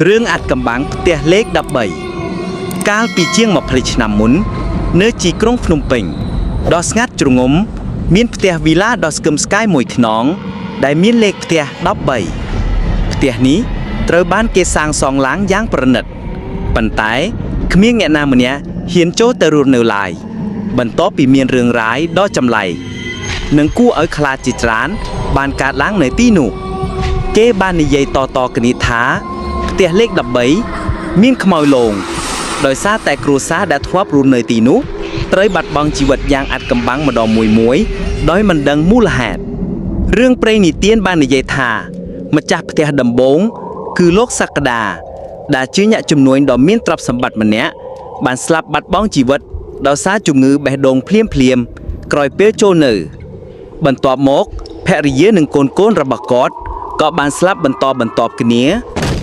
រឿងអាថ៌កំបាំងផ្ទះលេខ13កាលពីជាង20ឆ្នាំមុន នៅទីក្រុងភ្នំពេញដ៏ស្ងាត់ជ្រងំមានផ្ទះវីឡាដ៏ស្គមស្កាយមួយខ្នង ដែលមានលេខផ្ទះ13ផ្ទះនេះត្រូវបានគេសាងសង់ឡើងយ៉ាងប្រណិតប៉ុន្តែគ្មានអ្នកណាម្នាក់ហ៊ានចូលទៅរស់នៅឡើយបន្ទាប់ពីមានរឿងរ៉ាវដ៏ចម្លែកនិងគួរឲ្យខ្លាចជាច្រើនបានកើតឡើងនៅទីនោះ គេបាននិយាយតៗគ្នាថាផ្ទះលេខ13មានខ្មោចលងដោយសារតែគ្រួសារដែលធ្លាប់រស់នៅទីនោះត្រូវបាត់បង់ជីវិតយ៉ាងអាថ៌កំបាំងម្ដងមួយមួយដោយមិនដឹងមូលហេតុរឿងព្រេងនិទានបាននិយាយថា ម្ចាស់ផ្ទះដំបូងគឺលោកសក្តាដែលជាអ្នកជំនួញដ៏មានទ្រព្យសម្បត្តិម្នាក់បានស្លាប់បាត់បង់ជីវិតដោយសារជំងឺបេះដូងភ្លាមៗក្រោយពេលចូលនៅ បន្ទាប់មកភរិយានិងកូនៗរបស់គាត់ក៏បានស្លាប់បន្តបន្ទាប់គ្នា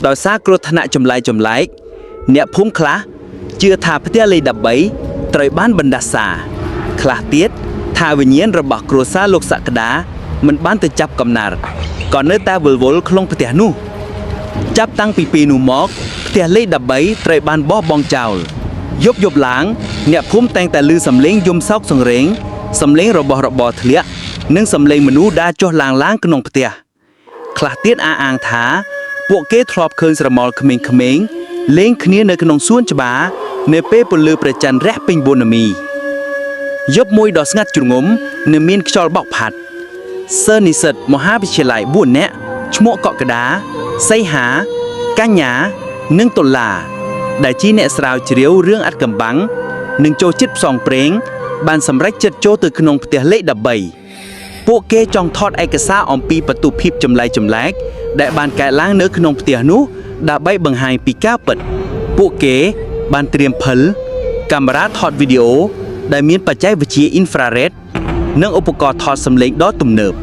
ដោយសារគ្រោះថ្នាក់ចម្លែកចម្លែកអ្នកភូមិខ្លះជឿថាផ្ទះលេខ13ត្រូវបានបណ្ដាសាខ្លះទៀតថាវិញ្ញាណរបស់គ្រួសារលោកសក្តាមិនបានទៅចាប់កំណើតក៏នៅតែវិលវល់ក្នុងផ្ទះនោះ ចាប់តាំងពីពេលនោះមកផ្ទះលេខ13ត្រូវបានបោះបង់ចោលយប់យប់ឡើង អ្នកភូមិតែងតែឮសំឡេងយំសោកសង្រេងសំឡេងរបស់របរធ្លាក់និងសំឡេងមនុស្សដើរចុះឡើងឡើងក្នុងផ្ទះខ្លះទៀតអះអាងថា ពួកគេធ្លាប់ឃើញស្រមោលក្មេងៗលេងគ្នានៅក្នុងសួនច្បារនៅពេលពន្លឺព្រះច័ន្ទរះពេញបូណ៌មីយប់មួយដ៏ស្ងាត់ជ្រងំនិងមានខ្យល់បក់ផាត់ សិស្សនិស្សិតមហាវិទ្យាល័យ4នាក់ឈ្មោះកកដាសីហាកញ្ញានិងតុលា ដែលជាអ្នកស្រាវជ្រាវរឿងអាថ៌កំបាំងនិងចូលចិត្តផ្សងព្រេងបានសម្រេចចិត្តចូលទៅក្នុងផ្ទះលេខ13ពួកគេចង់ថតឯកសារអំពីបតុភាពចម្លែកចម្លែកដែលបានកើតឡើងនៅក្នុងផ្ទះនោះដើម្បីបង្ហាញពីការពិត ពួកគេបានត្រៀមពិលកាមេរ៉ាថតវីដេអូដែលមានបច្ចេកវិទ្យា infrared និងឧបករណ៍ថតសំឡេងដ៏ទំនើប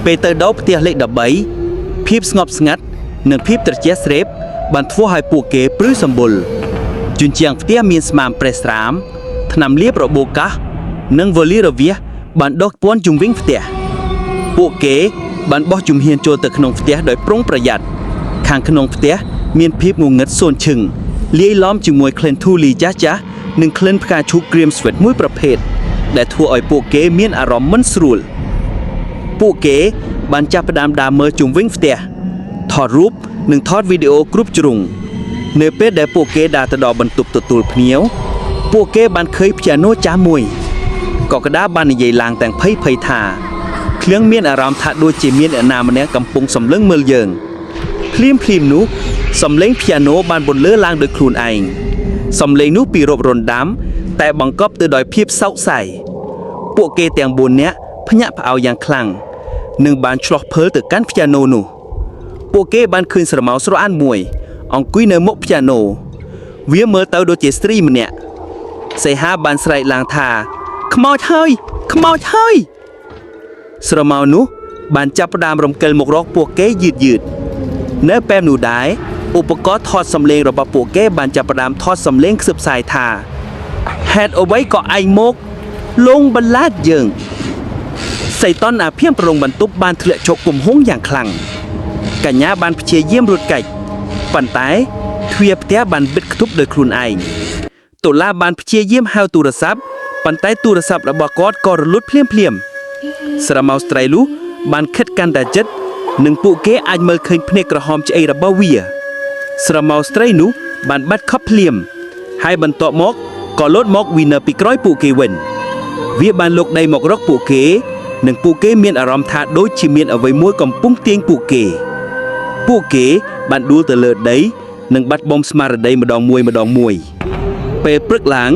ពេលទៅដល់ផ្ទះលេខ13ភាពស្ងប់ស្ងាត់និងភាពត្រជាក់ស្រេបបានធ្វើឲ្យពួកគេព្រឺសម្បុរជញ្ជាំងផ្ទះមានស្នាមប្រេះស្រាមថ្នាំលាបរបូតកាសនិងវ៉ូលីរវាសបានដុះព័ន្ធជុំវិញផ្ទះពួកគេបានបោះជំហានចូលទៅក្នុងផ្ទះដោយប្រុងប្រយ័ត្នខាងក្នុងផ្ទះមានភាពងងឹតសូន្យឈឹងលាយឡំជាមួយក្លិនធូលីចាស់ចាស់និងក្លិនផ្កាឈូកក្រៀមស្វិតមួយប្រភេទដែលធ្វើឲ្យពួកគេមានអារម្មណ៍មិនស្រួល ពួកគេបានចាប់ផ្ដើមដើរមើលជុំវិញផ្ទះថតរូបនិងថតវីដេអូគ្រប់ជ្រុងនៅពេលដែលពួកគេដើរទៅដល់បន្ទប់ទទួលភ្ញៀវពួកគេបានឃើញព្យ៉ាណូចាស់មួយកកដាបាននិយាយឡើងទាំងភ័យភ័យថាឃ្លៀងមានអារម្មណ៍ថាដូចជាមានអ្នកណាម្នាក់កំពុងសម្លឹងមើលយើងភ្លាមភ្លាមនោះសំឡេងព្យ៉ាណូបានបន្លឺឡើងដោយខ្លួនឯងសំឡេងនោះពីរពរណ្ដាំតែបង្កប់ទៅដោយភាពសោកសៅពួកគេទាំង4នាក់ភ្ញាក់ផ្អើលយ៉ាងខ្លាំង និងបានឆ្លោះភើលទៅកាន់ព្យ៉ាណូនោះ ពួកគេបានឃើញស្រមោលស្រអានមួយ អង្គុយនៅមុខព្យ៉ាណូវាមើលទៅដូចជាស្ត្រីម្នាក់សីហាបានស្រែកឡើងថាខ្មោចហើយខ្មោចហើយស្រមោលនោះបានចាប់ផ្ដើមរំកិលមករកពួកគេយឺតយឺតនៅពេលនោះដែរឧបករណ៍ថតសំឡេងរបស់ពួកគេបានចាប់ផ្ដើមថតសំឡេងខ្សឹបខ្សាយថាហេតុអ្វីក៏ឯងមកលងបន្លាចយើង សីតុនអាភៀមប្រងបន្ទប់បានធ្លាក់ចុះគំហុងយ៉ាងខ្លាំងកញ្ញាបានព្យាយាមរត់គេចប៉ុន្តែទ្វារផ្ទះបានបិទខ្ទប់ដោយខ្លួនឯងតុលាបានព្យាយាមហៅទូរស័ព្ទប៉ុន្តែទូរស័ព្ទរបស់គាត់ក៏រលត់ភ្លាមភ្លាមៗស្រមោលស្ត្រីនោះបានខិតកាន់តែជិតនិងពួកគេអាចមើលឃើញភ្នែកក្រហមឆ្អេររបស់វា ស្រមោលស្ត្រីនោះបានបាត់ខប់ភ្លាម ហើយបន្ទាប់មកក៏លោតមកវីនៅពីក្រោយពួកគេវិញ វាបានលុកដៃមករកពួកគេ និងពួកគេមានអារម្មណ៍ថាដូចជាមានអ្វីមួយកំពុងទាញពួកគេ ពួកគេបានដួលទៅលើដី និងបាត់បង់ស្មារតីម្ដងមួយម្ដងមួយ ពេលព្រឹកឡើង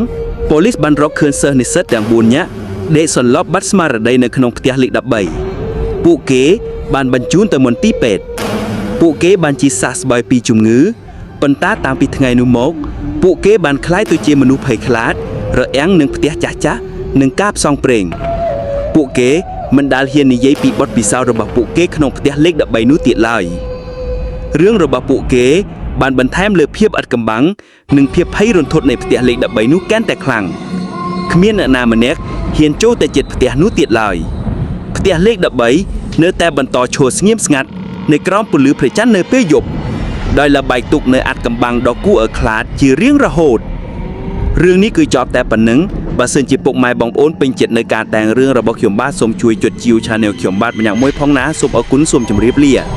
ប៉ូលីសបានរកឃើញសិស្សនិស្សិតទាំង4នាក់ដេកសន្លប់បាត់ស្មារតីនៅក្នុងផ្ទះលេខ13ពួកគេបានបញ្ជូនទៅមន្ទីរពេទ្យពួកគេបានជាសះស្បើយពីជំងឺប៉ុន្តែតាំងពីថ្ងៃនោះមក ពួកគេបានក្លាយទៅជាមនុស្សភ័យខ្លាចរអៀងនឹងផ្ទះចាស់ចាស់និងការផ្សងព្រេង ពួកគេមិនដែលហ៊ាននិយាយពីបទពិសោធន៍របស់ពួកគេក្នុងផ្ទះលេខ13នោះទៀតឡើយរឿងរបស់ពួកគេបានបន្ថែមលើភាពអាថ៌កំបាំងនិងភាពភ័យរន្ធត់នៃផ្ទះលេខ13នោះកាន់តែខ្លាំងគ្មានអ្នកណាម្នាក់ហ៊ានចូលទៅជិតផ្ទះនោះទៀតឡើយផ្ទះលេខ13នៅតែបន្តឈរស្ងៀមស្ងាត់នៅក្រោមពន្លឺព្រះច័ន្ទនៅពេលយប់ ដោយលបែកទុកនៅអាត់កំបាំងដ៏គួរឲ្យខ្លាចជារៀងរហូតរឿងនេះគឺចប់តែប៉ុណ្្នឹងបើសិនជាពុកម៉ែបងប្អូនពេញចិត្តនៅការតែងរឿងរបស់ខ្ញុំបាទសូមជួយចុចជាវ Channel ខ្ញុំបាទម្នាក់មួយផងណាសូមអរគុណសូមជម្រាបលា។